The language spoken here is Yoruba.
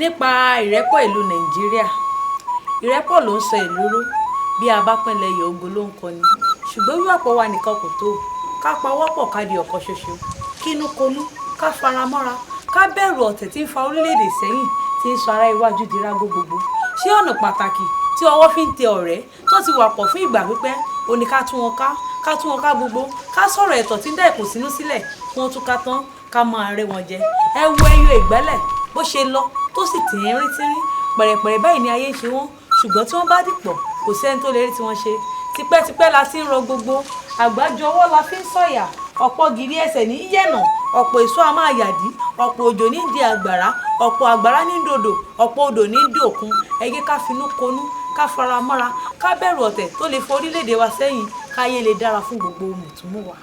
Nípa ìrẹ́pọ̀ ìlú Nàìjíríà, ìrẹ́pọ̀ ló ń sọ ìlú ró. Bí a bá pínlẹ̀ iyọ̀, ogo ló ń kọni. Ṣùgbọ́n wíwàpọ̀ wa nìkan kò tó. Ká pawọ́pọ̀, ká di ọ̀kan ṣoṣo, kínú konú, ká fara mọ́ra, ká bẹ̀rù ọ̀tẹ̀ tí ń fa orílẹ̀-èdè sẹ́yìn, tí ń sọ ará iwájú di rágó gbogbo. Ṣé ọ̀nà pàtàkì tí ọwọ́ fi ń tẹ ọ̀rẹ́ tó ti wà pọ̀ fún ìgbà pípẹ́ ó ní ká tún wọn ká, ká tún wọn ká gbogbo, ká sọ̀rọ̀ ẹ̀tọ́ tí ń dá ìkùnsínú sílẹ̀ kí wọ́n tún ká tán, ká máa rẹ́ wọn jẹ. Ẹ wo ẹyọ ìgbálẹ̀ bó ṣe lọ tó sì tìrín tínrín pẹ̀rẹ̀pẹ̀rẹ̀ báyìí ni ayé ń ṣe wọ́n. Ṣùgbọ́n tí wọ́n bá dìpọ̀, kò sẹ́ni tó lè rí tí wọ́n ṣe. Tipẹ́tipẹ́ la ti ń rọ gbogbo àgbájọ ọwọ́ la fi ń sọ̀yà. Ọ̀pọ̀ gìrì ẹsẹ̀ ní yẹ̀nà, ọ̀pọ̀ èso a máa yàdí, ọ̀pọ̀ òjò ní di àgbàrá, ọ̀pọ̀ àgbàrá ní dòdò, ọ̀pọ̀ odò ní dòkun. Ẹ jẹ́ ká finú konú, ká fara mọ́ra, ká bẹ̀rù ọ̀tẹ̀ tó lè fa orílẹ̀-èdè wa sẹ́yìn, káyé lè dára fún gbogbo mùtúmùwà.